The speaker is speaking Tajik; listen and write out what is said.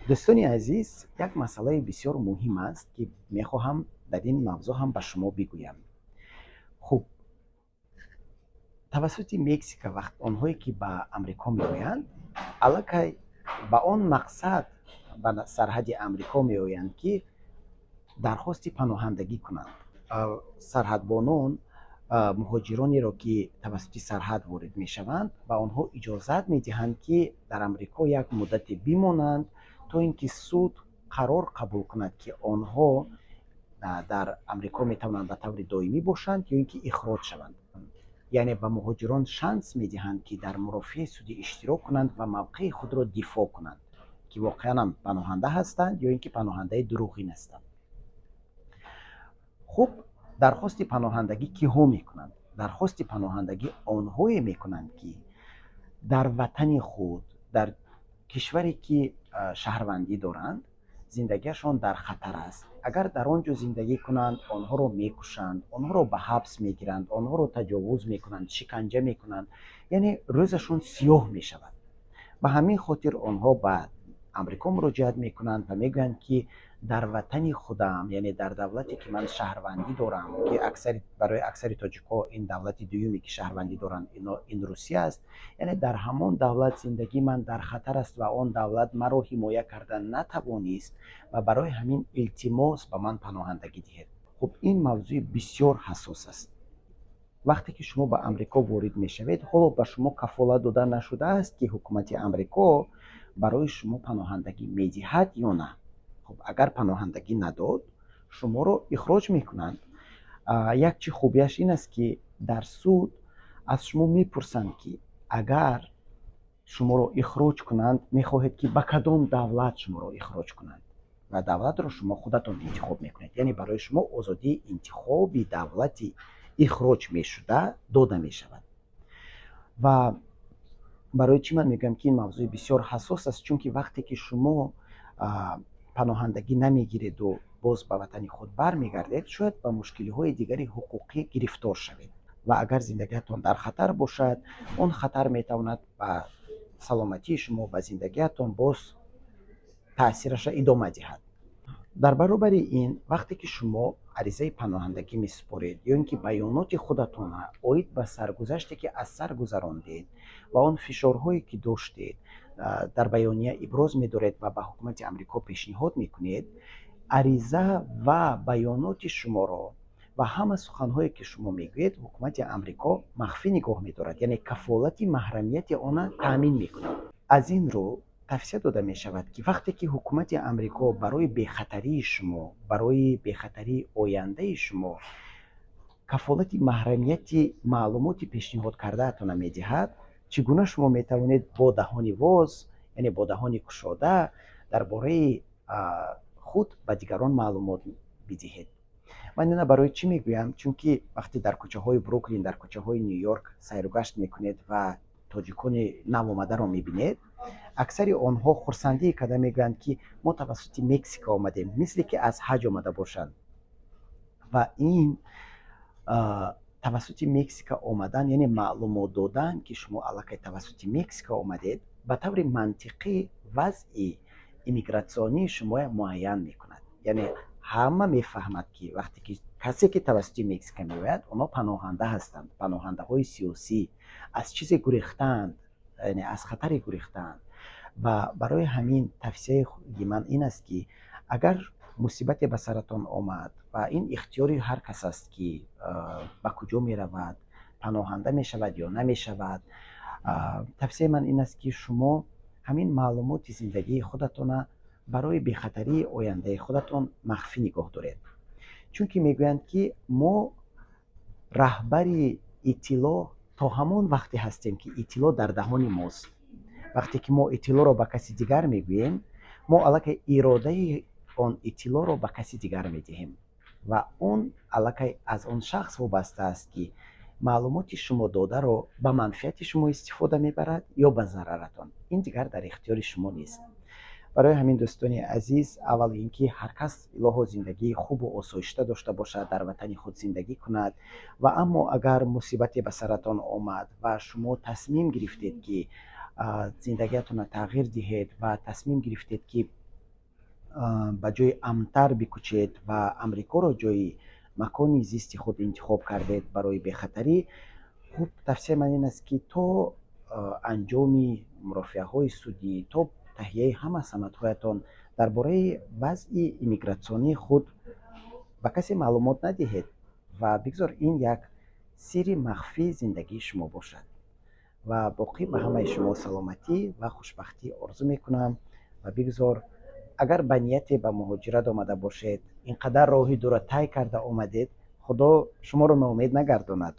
Дӯстони азиз, як масъалаи бисёр муҳим аст, ки мехоҳам дар ин мавзӯъ ҳам ба шумо бигӯям. Хуб, тавассути Мексика вақт онҳое ки ба Амрико меоянд, аллакай ба он мақсад ба сарҳади Амрико меоянд, ки дархости паноҳандагӣ кунанд. Сарҳадбонон муҳоҷиронеро, ки тавассути сарҳад ворид мешаванд, ба онҳо иҷозат медиҳанд, ки дар Амрико як муддате бимонанд, то ин ки суд қарор қабул кунад, ки онҳо дар Амрико метавонанд ба таври доимӣ бошанд ё ин ки ихроҷ шаванд. Яъне ба муҳоҷирон шанс медиҳанд, ки дар мурофиаи судӣ иштирок кунанд ва мавқеи худро дифоъ кунанд, ки воқеан ҳам паноҳанда ҳастанд ё ин ки паноҳандаи дурӯғин ҳастанд. Хуб, дархости паноҳандагӣ киҳо мекунанд? Дархости паноҳандагӣ онҳое мекунанд, ки дар ватани худ, дар кишваре ки шаҳрвандӣ доранд, зиндагиашон дар хатар аст. Агар дар он ҷо зиндагӣ кунанд, онҳоро мекушанд, онҳоро ба ҳабс мегиранд, онҳоро таҷовуз мекунанд, шиканҷа мекунанд, яъне рӯзашон сиёҳ мешавад. Ба ҳамин хотир онҳо ба Амрико муроҷиат мекунанд ва мегӯянд, ки дар ватани худам, яъне дар давлате ки ман шаҳрвандӣ дорам, ки барои аксари тоҷикҳо ин давлати дуюме ки шаҳрвандӣ доранд, ин Русия аст, яъне дар ҳамон давлат зиндагии ман дар хатар аст ва он давлат маро ҳимоя карда натавонист ва барои ҳамин, илтимос, ба ман паноҳандагӣ диҳед. Хуб, ин мавзӯи бисёр ҳассос аст. Вақте ки шумо ба Амрико ворид мешавед, ҳоло ба шумо кафолат дода нашудааст, ки ҳукумати Амрико барои шумо паноҳандагӣ медиҳад ё на. Хуб, агар паноҳандагӣ надод, шуморо ихроҷ мекунанд. Як чи хубияш ин аст, ки дар суд аз шумо мепурсанд, ки агар шуморо ихроҷ кунанд, мехоҳед, ки ба кадом давлат шуморо ихроҷ кунанд, ва давлатро шумо худатон интихоб мекунед. Яъне барои шумо озодии интихоби давлати ихроҷ мешуда дода мешавад. Ва барои чӣ ман мегӯям, ки ин мавзӯи бисёр ҳассос аст? Чунки вақте ки шумо паноҳандагӣ намегиреду боз ба ватани худ бармегардед, шояд ба мушкилиҳои дигари ҳуқуқӣ гирифтор шавед ва агар зиндагиатон дар хатар бошад, он хатар метавонад ба саломатии шумо, ба зиндагиатон боз таъсирашро идома диҳад. Дар баробари ин, вақте ки шумо аризаи паноҳандагӣ месупоред ё ин ки баёноти худатонро оид ба саргузаште, ки аз сар гузарондед, ва он фишорҳое, ки доштед, дар баёния иброз медоред ва ба ҳукумати Амрико пешниҳод мекунед, ариза ва баёноти шуморо ва ҳама суханҳое, ки шумо мегӯед, ҳукумати Амрико махфӣ нигоҳ медорад, яъне кафолати маҳрамияти онро таъмин мекунад. Аз ин рӯ тавсия дода мешавад, ки вақте ки ҳукумати Амрико барои бехатарии шумо, барои бехатарии ояндаи шумо кафолати маҳрамияти маълумоти пешниҳод кардаатонро медиҳад, чӣ гуна шумо метавонед бо даҳони воз, яъне бо даҳони кушода, дар бораи худ ба дигарон маълумот бидиҳед? Ман ина барои чӣ мегӯям? Чунки вақте дар кӯчаҳои Бруклин, дар кӯчаҳои Ню-Йорк сайругашт мекунед ва тоҷикони навомадаро мебинед, аксари онҳо хурсандӣ карда мегӯянд, ки мо тавассути Мексика омадем, мисле ки аз ҳаҷ омада бошанд. Ва ин тавассути Мексика омадан, яъне маълумот додан, ки шумо аллакай тавассути Мексика омадед, ба таври мантиқӣ вазъи иммигратсионии шумоя муайян мекунад. Яъне ҳама мефаҳмад, ки вақте ки касе ки тавассути Мексика меояд, онҳо паноҳанда ҳастанд, паноҳандаҳои сиёсӣ, аз чизе гурехтаанд, яъне аз хатаре гурехтаанд. Ва барои ҳамин тавсияи ман ин аст, ки агар мусибате ба саратон омад, ва ин ихтиёри ҳар кас аст, ки ба куҷо меравад, паноҳанда мешавад ё намешавад, тавсияи ман ин аст, ки шумо ҳамин маълумоти зиндагии худатона барои бехатарии ояндаи худатон махфӣ нигоҳ доред. Чунки мегӯянд, ки мо раҳбари иттилоъ то ҳамон вақте ҳастем, ки иттилоъ дар даҳони мост. Вақте ки мо иттилоъро ба каси дигар мегӯем, мо аллакай иродаи он иттилоъро ба каси дигар медиҳем ва он аллакай аз он шахс вобаста аст, ки маълумоти шумо додаро ба манфиати шумо истифода мебарад ё ба зараратон. Ин дигар дар ихтиёри шумо нест. Барои ҳамин, дӯстони азиз, аввал ин ки ҳар кас илоҳо зиндагии хубу осоишта дошта бошад, дар ватани худ зиндагӣ кунад. Ва аммо агар мусибате ба саратон омад ва шумо тасмим гирифтед, ки зиндагиатонро тағйир диҳед, ва тасмим гирифтед, ки Ба ҷои амнтар бикӯчед ва Амрикоро ҷои макони зисти худ интихоб кардед барои бехатарӣ, хуб, тавсияи ман ин аст, ки то анҷоми мурофиаҳои судӣ, то таҳияи ҳама санадҳоятон дар бораи вазъи иммигратсионии худ ба касе маълумот надиҳед ва бигзор ин як сирри махфии зиндагии шумо бошад. Ва боқӣ ба ҳамаи шумо саломатӣ ва хушбахтӣ орзу мекунам ва бигзор, агар ба нияте ба муҳоҷират омада бошед, ин қадар роҳи дура тай карда омадед, Худо шуморо ноумед нагардонад.